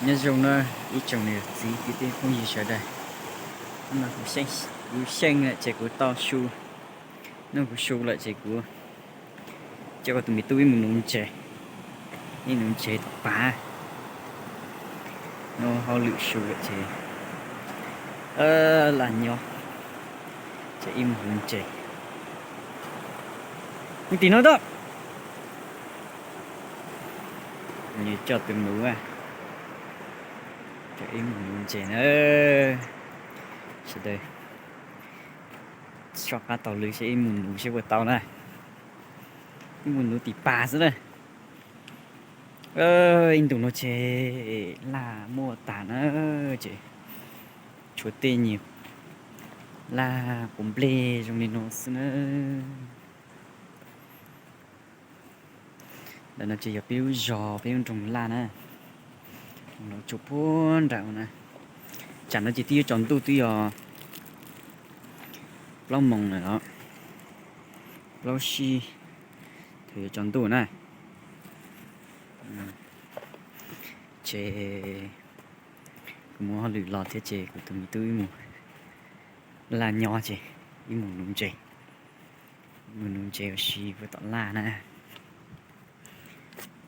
Nyob zoo na ib tsoom niam txiv kwv tij phooj ywg sawv daws. Kuv xyeej lawm ces kuv tau su, noj kuv su lawm ces kuv coj kuv tus me tub ib mus nuv ntses, ib nuv ntses tom pas. Noj hauj lwm su lawm ces laj nyob ces ib mus nuv ntses. Mus tim no tau. Nws coj tus nuv, ib mus nuv ntses na. Sawv daws soj qab taug lw seb ib mus nuv seb puas tau na. Ib mus nuv tim pas xwb na. Ib ntus no ces laj muaj tag na, ces tshuav tej nyuag laj quav nplej zoo li no xwb na. Ntawm no ces yog peb lub zos peb lub nroog Laj na, los tsuas puag nram na. Tsam no ces twb yuav tsaus ntuj twb yog plaub moos lawm os, plaub sij thaum yuav tsaus ntuj na. Ces kuv muaj hauj lwm los thiab ces kuv tus me tub ib mus laj nyob ces ib mus nuv ntses, mus nuv ntses ua si puag tom laj na,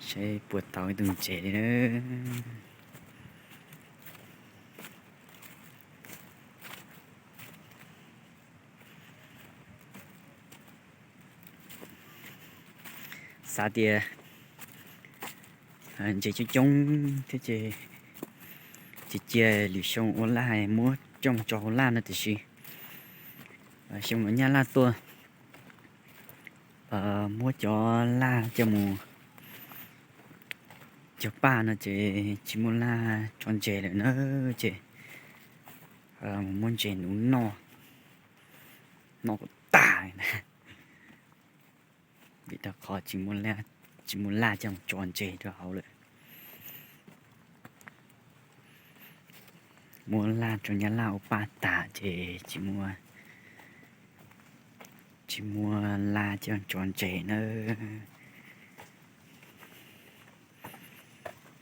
seb puas tau ib tug ntses li na. Xav tias ntses coob coob thiab ces cia cia lwm xyoo ua laj muab coj tso hauv laj no tiam sis xyoo no nyab laj tuaj muab cov laj coj mus cog paj no ces tsis muaj laj tso ntses lawm na, ces mus muab ntses nuv noj, noj kom tag na. Vim rau qhov tsis muaj laj coj mus tso ntses rau hauv lawm. Muab laj rau nyab laj ua paj tag ces tsis muaj laj coj tso ntses na,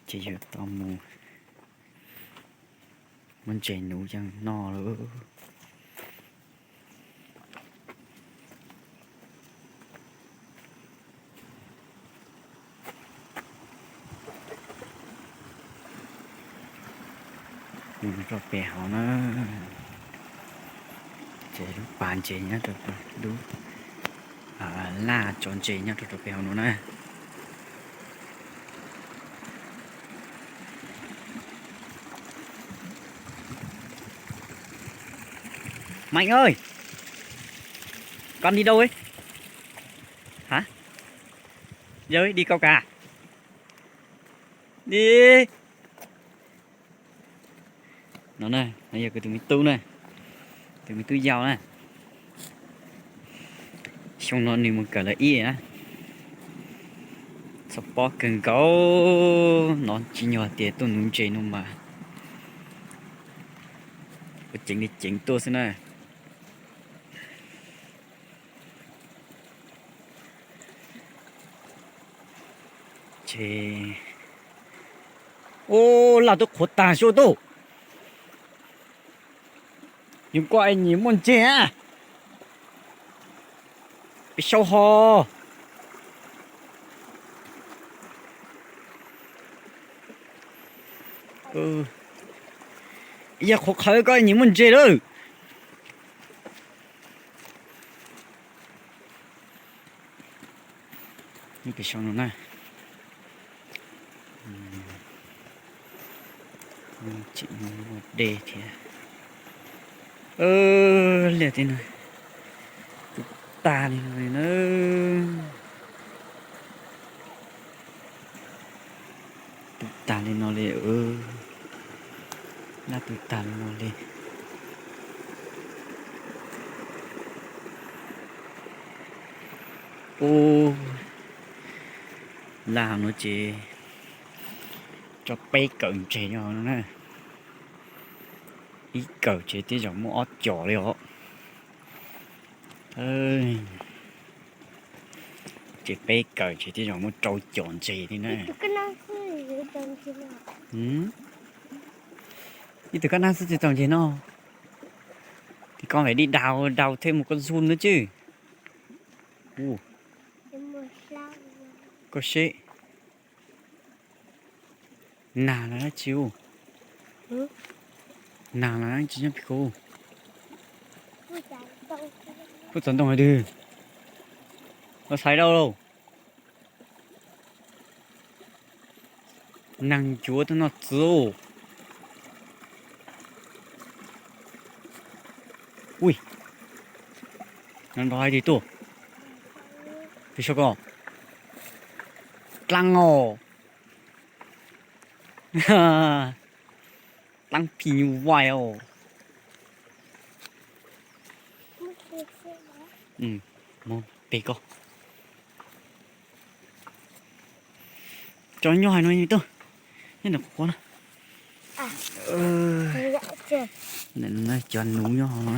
ces yuav tau mus muab ntses nuv coj noj lauj. Mus rau pem hauv na, ces lub pas ntses nyob rau, lub laj tso ntses nyob rau rau pem hauv no na. Mày ơi, con đi đâu ấy? Hả? Giới đi câu cá. Đi. No na, no yog kuv tus me tub na, tus me tub yau na. Xyoo no nws mus kawm lawv ib na. Txog pob kawg nkaus no, tsis nyuag tias tuaj nuv ntses no mas ua ceev li ceev tuaj xwb na. Ces, ub, laj twb qhuav tag sua tuj. Yus koj es nyiam muaj ntses na. Peb sau ho. Yog qhuav qhawv koj nyiam muaj ntses lawm. Peb sau no na. Tseem muaj dej thiab. Liaj teb no tu tag li no li na. Tu tag li no li, laj tu tag li no li. Ub, laj no ces tso peb kawm ntses nyob no na. Ib kawm ces tej zaum muaj ob com li os. Ces peb kawm ces tej zaum muaj rau com ntses li na. Ib tug kab nab xwb tsis tau ntseg no. Ces koj lam đi đào, đào thêm một con giun nữa chứ. Koj seb. Nag los dab tsi u? Nag los dab tsi nyob pem kuv? Puab txog ntoo hais twg? Koj saib dau lauj. Nag ncuav tau no txwv. Ui, no nrov hais tias tuaj. Peb saib ko. Dlaab os. Dlaab phim nyuj vais os. Mus pem ko. Cov nyob hais no tuaj, nyob ntawm qhov no. Cov nuv nyob hauv no,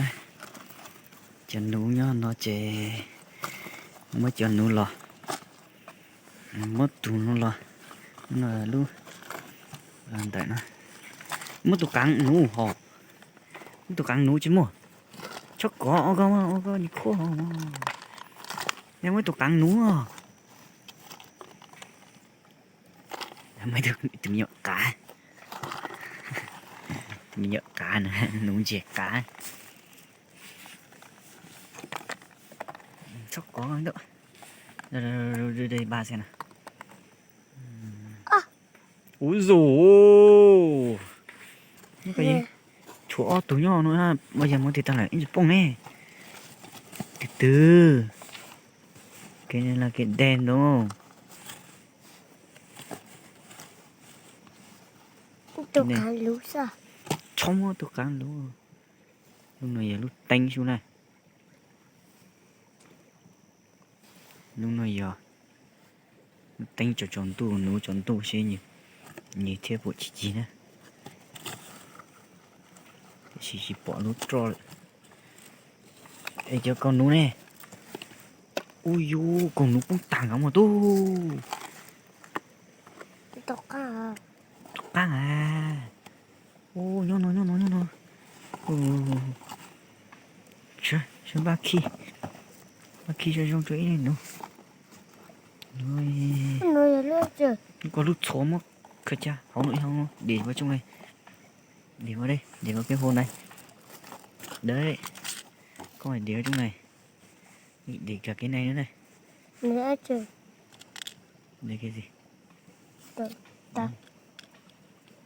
cov nuv nyob no ces muab cov nuv los, muab tus no los, no lub ntawm no, muab tus qaav nuv hos, muab tus qaav nuv tsis muaj, txhob kov ua koj, ua koj nws khuab hos, yog muab tus qaav nuv. Muaj ib tug me nyuam qav, me nyuam qav na, nuv ntses qav. Txhob kov ntau. Ub zus, tshuav ob tug nyob no, yog muab tig tag lawm ib tsis poob ne. Tus twg? Kev no los kev deg ntag. Txhob muab tus qaav luv. Lub no yog lub teeb sub na. Lub no yog lub teeb tsaus tsaus ntuj, nuv tsaus ntuj seb nws thiaj pum tsis cig na. Tiam sis tsis pom lub roj lawm. Es cov kaus nuv ne? Ub yus, kaus nuv poob tag nkaus mas tub. Tom qab a. Ub, nyob no, nyob no, nyob no. Saib npaj khi, npaj khi zoo zoo rau ib leeg nuv. Koj lub txhuv muab khaws caj hauv no ib hauv, dim ua tsooj na. Dim ua, dim ua peb hauv na. Dawb, koj dim ua tsooj na. Dim kag kev neeg na.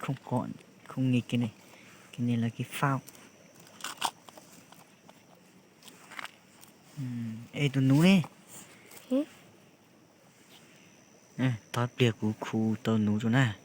Không có, không nghe cái này. Cái này là cái phao. Ê, tus nuv ne. Thov pliag kuv khu tau nuv rau na.